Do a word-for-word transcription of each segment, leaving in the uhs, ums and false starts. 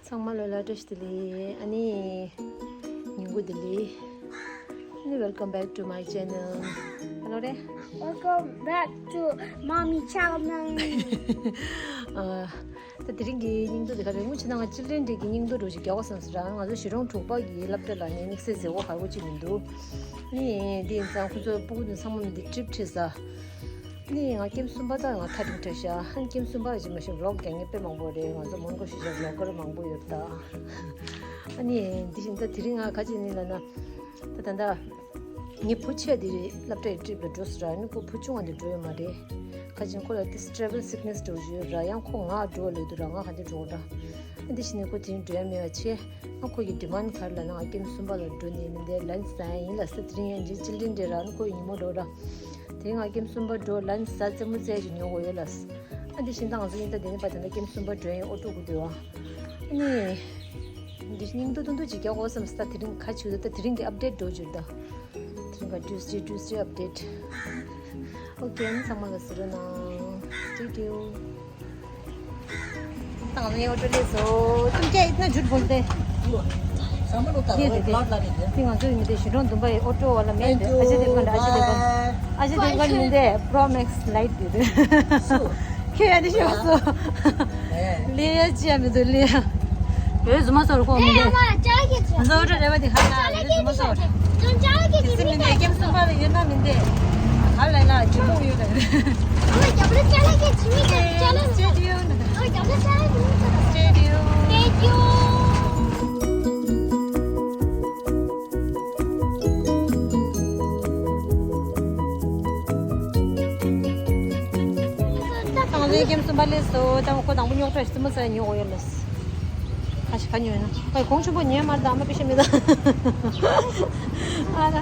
ཚང་མ་ལོ་ལ་བཀྲ་ཤིས་བདེ་ལེགས། ཨ་ནི་ཉིན་གུང་བདེ་ལེགས། ཨ་ནི་welcome back to my channel. Hello རེད། Welcome back to mommy channel. ཨ། ད་དེ་རིང་གི་སྙིང་སྟོབས་དེ་ག་རེ། སྔོན་ཆད་ང་ཅི་ལན་འདྲེ་གི་སྙིང་སྟོབས་རོ་ཞིག་རྒྱག་གོ་བསམ་སོང་ར། ང་ཚོ་གཞིས་གྲོང་དྲུག་པ་གི་སློབ་གྲྭ་ལ་ནི་དམིགས་བསལ་མཛད་སྒོ་ག་རེ་ཅིག་མི་འདུག་ནི་འདི་ཡིན་ཙང་ཁོ་ཚོ་སྤུ་གུ་དང་ཚང་མ་མི་འདི་ཀྲིབ་ཁྲིད་ས། ནི་ང་ཀེམ་གསུམ་པ་དང་ང་ཐག་རིང་ཐག་ཤ་ཧན། ཀེམ་གསུམ་པ་ཅིག་མ་ཤེས་བློག་རྒྱག་མཁན་དཔེ་མང་པོ་རེད། ང་ཚོ་མོན་གྷོ་གཞིས་ཆགས་བློག་གར་མང་པོ་ཡོད་ད། ཨ་ནི་འདི་བཞིན་ད་དེ་རིང་ང་ག་ཅིག་ནི་ལ་ན། ད་ད་ད། ངའི་བུ་ཆེ་འདི་སློབ་གྲྭའི་ཀྲིབ་ལ་འགྲོ་སོང་ར། ནི་ཁོ་བུ་ཆུང་བ་འདི་འགྲོ་ཡོད་མ་རེད། ཁ་ཅིག་ཁོ་ལ་ཏིས་travel sickness འགྲོ་རྒྱུ་ཡོད་ར། ཡང་ཁོ་ང་འགྲོ་ལས་འདུག་ར། ང་ག་འདི་འགྲོ་ར། ཨ་འདི་བཞིན་ནི་ཁོ་དེ་རིང་འགྲོ་ཡ་མེད་པ་ཆེ། ཨ་ཁོ་གི་demand ག་རེ་ལབ་ན་ང་ཀེམ་གསུམ་པ་ལ་འགྲོ་ནི་མིན་ཏེ་lunch ཟ་ཡ་ཡིན་ལབ་ས། དེ་རིང་ཡང་ཅིག་ཅིག་ལིན་འདྲེ་ར། ནི་ཁོ་ཡི་ཉིན་མོ་འགྲོ་ར། དེ་རིང་ང་ཀེམ་གསུམ་པ་འགྲོ། lunch ཟ། རྩེད་མོ་རྩེ་ཞིག་ཉོ་དགོས་ཡོད་ལབ་ས། ཨ་འདི་བཞིན་ད་ང་ཚོ་ཡིན་ད་དེ་ནི་པ་ད་ལྟ་ཀེམ་གསུམ་པ་འགྲོ་ཡིན། ཨོ་ཊོ་སྒུག་འདུག་བ། ཨ་ནི་འདི་སྙིང་སྟོབས་ཏུང་ཏུང་ཅིག་རྒྱག་དགོས་བསམ་ས། ད་དེ་རིང་ག་ཆུ་ད་ད་དེ་རིང་གི་update འགྲོ་རྒྱུར་ད། དེ་རིང་ག་Tuesday Tuesday update. ཨོ་ཀེ། ཨ་ནི་ཚང་མ་ལ་གཟིགས་རོགས་གནང་། Stay tuned. ད་ང་ཚོ་ཡང་ཨོ་ཊོ་སླེབས་སོང་། तुम क्या इतना झूठ बोलते हैं? ये दे दे। ये ང་ཚོ་ཡིན་ཏེ་གཞིས་གྲོང་བདུན་པ་ཡི་ཨོ་ཊོ་ཝ་ལ་མེད་དེ། अजय देवगन། अजय देवगन། अजय देवगन མིན་ཏེ། Pro Max Lite དེ་རེད། ཁྱོད་ཡང་འདི་ཤོད་སོང་། ལས་ཡ་ཅི་ཡང་མི་འདུག་ལས་ཡ། ཡོད་རྫུན་མ་སོར་ཁོ་མི་འདུག་ང་ཚོ་ཨོ་ཊོ་རེ་བ་དེ་ཧ་ལ་ཡོད་རྫུན་མ་སོར། དེ་སྲིད་མི་འདུག་ཀེམ་གསུམ་པ་ལ་ཡོད་ན་མི་འདུག་ཧ་ལ་ལ་ཇུ་མོ་ཡོད་ལ། Stay tuned. Stay tuned. ང་ཚོའི་ཀེམ་གསུམ་པ་སླེབས་སོང་། ད་ཁོ་དང་པོ་རྙོག་དྲ་ཞིག་རྩེད་མོ་རྩེ་ཉོ་འོ་ཡོད་ལ། ཁ་ཤས་ཁ་ཉོས་ན། ཁོས་གོང་ཆེན་པོ་ཉོས་མ་རེད། ཨ་མ་པེ་ཤ་མི་ད། ཨ་ད།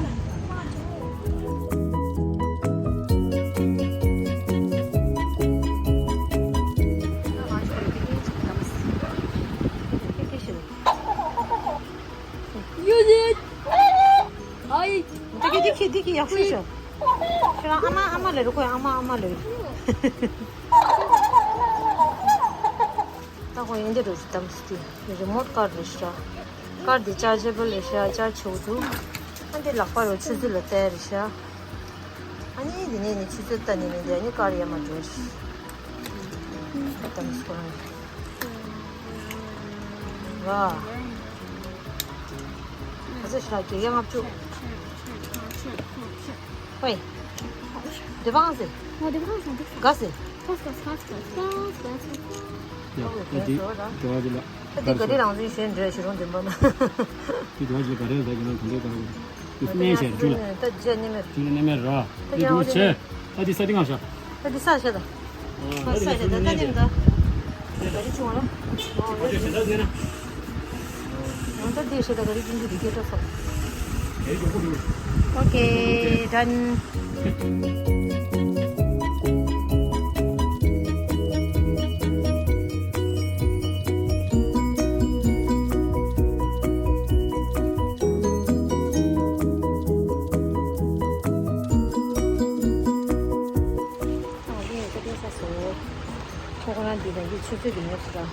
ཡོད་ཡོད། ཨའི། ད་གི་འདི་གི་འདི་གི་ཡག་ཤོས་ཤོ། ཁྱོད་རང་ཨ་མ་ཨ་མ་ལབ་རོགས། ཁོས་ཨ་མ་ཨ་མ་ལབ། ད་ཁོ་ཡན་ཏེ་འགྲོ་ཞིག་དམ་སྟེ། རི་མོ་ཊི་ཀར་རེད་ཤག་ཀར་འདི་ཅར་ཇེ་བལ་རེད་ཤག་ཅར་ཆེ་བོ་འདུག་ཨ་འདི་ལག་པ་རུ་ཆུ་ཚོད་ལ་བལྟས་རེད་ཤག་ཨ་ནི་འདི་ནས་ནི་ཆུ་ཚོད་ལྟ་ནི་མི་འདི་ཨ་ནི་ཀར་ཡར་མར་འགྲོ་ཤག་ཨ་དམ་སྐོར་ནི། ཝ། ཁ་ཚ་ཤག་བརྒྱད་བརྒྱ་ལྔ་བཅུ། ཝེ། འདི་བང་ཟེ། ང་འདི་བང་ཟེ། ག་ཟེ། ཡ། ཨ་འདི་འགྲོ་བ་འདི་ལ། ད་འདི་ག་རེ་རང་བཞིན་གཞན་འདྲ་ཞིག་རུང་འདི་མ་ན། འདི་འགྲོ་བ་ཞིག་ག་རེ་ཟ་གི་ན་གང་འདྲ་གང་འདྲ། འདི་སྨན་བྱས་རྒྱུ་ལ། ད་རྗེས་ནི་མེད། རྒྱུ་ལ་ནི་མེད་ར། ད་འདི་འགྲོ་བ་བྱས། ཨ་འདི་ས་འདི་ང་ཤ། ད་འདི་ས་ཤ་ད། ཨ་ས་ཤ་ད་ད་ནི་ད། ག་རེ་བྱུང་བ་ར། ཨོ་ཡོད་དེ། ང་ད་འདི་ཤ་ད་ག་རེ་ཀུན་གྱི་འདི་སྐད་སྒྲ་སོང་། Okay, done. ཁོ་རང་འདི་དང་འདི་ཆུ་ཚོད་ཀྱི་ཉོས་སོང་།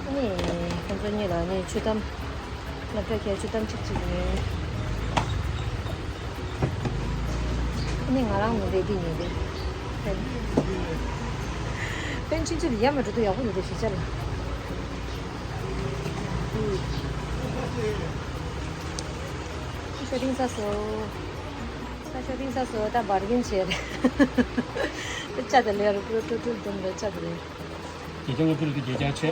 ཨ་ནི་ཁོང་ཚོ་གཉིས་ལ་ནི་ཆུ་དམ། སློབ་གྲྭ་ཁའི་ཆུ་དམ་ཅིག་ཅིག་ཉོས། ཨ་ནི་ང་རང་མི་རེད་འདི་ཉོས་ཏེ། པན་ཆུང་ཆུང་འདི་ཡར་མར་འགྲོ་དུས་ཡག་པོ་མི་འདུག་གཞིས་ཆགས་ལ། ཤོ་ཊིང་ཚར་སོང་། ད་ཤོ་ཊིང་ཚར་སོང་། ད་བར་གིན་བྱས་རེད། ད་ཅ་དེ་ལས་རུ་ཀྲུ་ཀྲུ་ཀྲུ་འདུམ་རེད་ཅ་དེ་ལས། བརྒྱད་བརྒྱ་ལྔ་བཅུ་རེད་དེ་བརྒྱད་བརྒྱ་བྱས།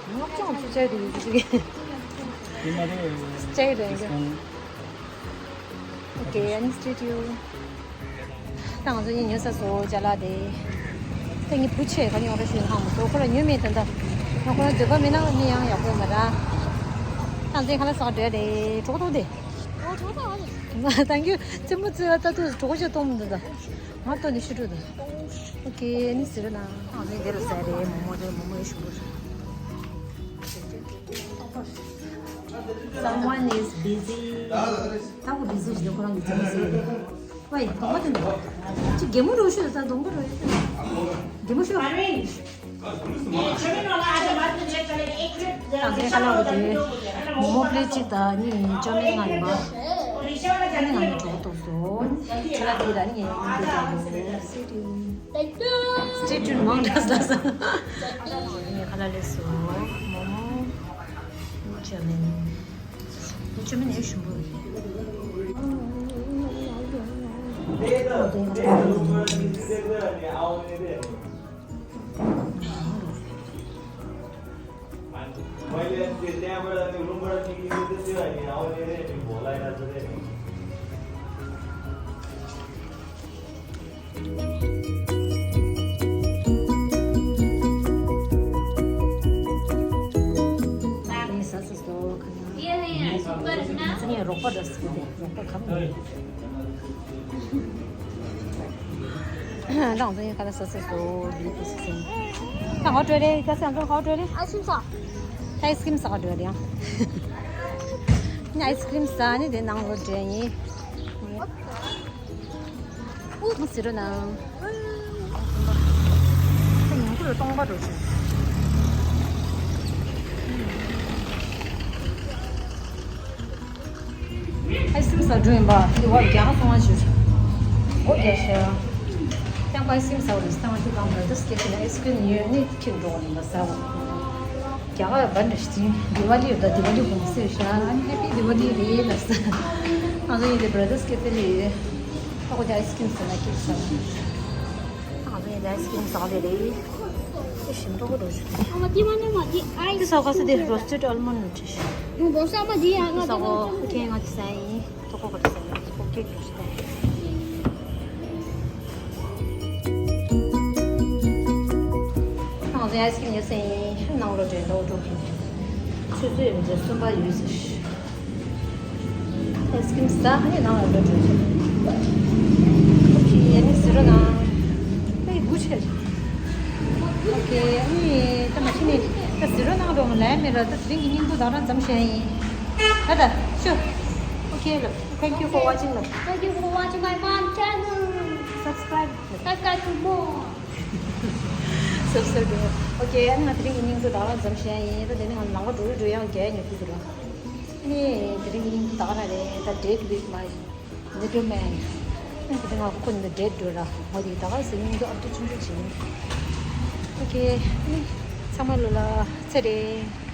ལྔ་བཅུ་ང་ཚོ་ཅ་དེ་ཡོད་ཀྱི་ཅིག་གི། དེ་མ་རེད། ཅ་རེད་ཀྱི། ཨོ་ཀེ། ཨ་ནི་སི་ཊེ་ཊིའུན། ད་ང་ཚོ་གཉིས་ཉོས་ཚར་སོང་ཅ་ལག་དེ། ད་ངའི་བུ་ཆེ་ག་ཉོ་ར་ཞུས་ཧང་མ་སོ་ཁོ་ལ་ཉོས་མེད་ད་ད། ང་ཁོ་ལ་འདོད་པ་མེད་ན་ནི་ཡང་ཡག་པོ་མ་ར། ད་ཚེ་ཁ་ལ་ཟག་འདྲ་དེ་གྲོགས་གཏོང་དེ། ཨོ་གྲོགས་གཏོང་བ་རེད། ད་ངས་རྩེད་མོ་རྩེ་བ་ལྟ་དུས་གྲོགས་ཤ་གཏོང་མི་འདུག་ད། ང་ལྟོས་ནས་ཤི་འགྲོ་ད། ཨོ་ཀེ། ཨ་ནི་ཟེར་ན། ཨ་ནི་འདི་ལ་ཟ་རེད། མོག་མོག་རེད། མོག་མོག་ཡོད་ཤུ་རེད། Someone is busy. ད་ཁོ་བི་ཟི་ཞིག་འདུག་ཁོ་རང་གི་རྩེད་མོ་རྩེ་ཡོད་རེད། ཝེ། གདོང་པ་དེ་འདུག་ཅི་གད་མོ་རུ་ཤོད་ད། གདོང་པ་རུ་ཡོད་ད། གད་མོ་ཤོད། ཁ་ལག་གི་དེ་མོག་མོག་པླེཊ་གཅིག་དང་ནི་ཅོ་མིན་ལྔ་ཡིན་པ། ཨ་ནི་ང་ཡི་གྲོགས་ཐོག་སོང་། ཁྱེད་ལ་དེ་ལ་ནི་ངས་ཡིན་དུ་བཏང་དགོས། སི་ཊི་ཊུན་མང་དྲགས་ལ་ས། ངས་ཁ་ལག་ལས་སོང་། མོག་མོག་ཅོ་མིན། ཅོ་མིན་ཨེ་ཞིམ་པོ་རེད། རང་ཚོ་ཡིན་ཁ་ལ་ས་ས་སོ་ལི་ཏི་སི་སིན། ད་ཧོ་ཏྲོ་རེ་ད་སང་ཚོ་ཧོ་ཏྲོ་རེ། ཨ་སིམ་ས། ད་ཨའི་སི་ཀྲིམ་ས་ཧོ་ཏྲོ་རེ་ཡང་། ཨའི་སི་ཀྲིམ་ས་ནི་དེ་ནང་ལོ་འདྲེ་ཡིན། ཨུ་ཟི་རོ་ནང་། ད་ཉིང་ཁུ་ལ་སྟོང་པ་འགྲོ་ཆུ། ཨའི་སི་ཀྲིམ་ཟ་འགྲོ་ཡིན་པ། དེ་བར་རྒྱ་གར་སོང་བ་ཞུ། སྒོ་རྒྱག་ཤེས། ཀྱང་པ་ཨའི་སི་ཀྲིམ་ཟ་བ་རེད། སྟངས་ཤུགས་གང་བར་དུ་སྐད་ཆ་ནི་ཨའི་སི་ཀྲིམ་ཡོད་ནི་ཁྱེར་འགྲོ་བ་ཡིན་པ་ཟ་བ། རྒྱ་གར་བན་རེ་ཤི་དི་ཝ་ལི་ཡོད་ད། དི་ཝ་ལི་གོང་སེ་ཤ་ཨ་ནི་ཧེ་པི་དི་ཝ་ལི་རེད་ལབ་ས། ང་ཚོ་ཡིན་དེ་བར་དུ་སྐད་ཆ་ལས་ཡོད། ཨ་ཁོ་ཅག་ཨའི་སི་ཀྲིམ་ཟ་ན་སྐད་ཆ་ཟ། ང་ཚོ་ཡིན་དེ་ཨའི་སི་ཀྲིམ་ཟ་ལེ་རེད། དེ་ཞིམ་ཏོག་རོ་ཞིག་ཨ་མ་དེ་མ་ནི་མ་དེ་ཨའི་དེ་ཟ་ག་ས་དེ་རོ་སི་ཊེཌ་ཨལ་མོན་ཌི་ཞིག་དེ་ཟ་གོ་ཁེ་ང་དེ་ཟ་ཡིན། ཏོག་ཀོ་ཀོ་ཟ་ཡིན། ཏོག་ཀོ་ཀེག་རོ་སི་ཊེཌ། ང་ཚོ་ཨའི་སི་ཀྲིམ་ཉོ་ས་ཡིན། ནང་ལོ་འདྲེ་ཏོག་ཏོག་གི་ཆུ་ཚོད་ཡོད་ཚད་གསུམ་པ་ཡོད་ཟེར། ཨའི་སི་ཀྲིམ་ཟ་ནས་ནང་ལ་འགྲོ་འགྲོ་ཆེ། ཨོ་ཁེ། ཨ་ནི་ཟེར་རོ་ན། ཨེ་དགུ་ཆེ། ཨོ་ཁེ། ཨ་ནི་ད་མ་ཤི་ནི་ད་ཟེར་རོ་ནང་འགྲོ་མ་ལས་མེད་ར། ད་དེ་རིང་གི་སྙིང་པོ་དང་རང་ཙམ་བཤད་ཡིན། ད་ད་ཤོ། ཨོ་ཁེ་ལབ། Thank you for watching ལབ། Thank you for watching my mom channel. Subscribe. Subscribe to more. སབ་སབ་འགྲོ། ཨོ་ཁེ། ཨ་ནི་ང་དེ་རིང་གི་སྙིང་པོ་དང་རང་ཙམ་བཤད་ཡིན། ད་དེ་ནི་ང་ལམ་ཁ་འགྲོ་རུ་འགྲོ་ཡང་རྒྱལ་ཉོ་རྒྱུ་འདུག་ར། ཨ་ནི་དེ་རིང་གི་སྙིང་པོ་དང་རང་རེད། ད་date with my little man. ཨ་ནི་དེ་རིང་ང་ཁོ་ནི་date འགྲོ་ར། ང་དེ་ད་ག་སེ་སྙིང་པོ་ཨབ་ཏུ་ཆུང་ཆུང་བྱེད་ཡིན། ཨོ་ཁེ། ཨ་ནི་ཚང་མ་ལོ་ལ་ཚེ་རིང་།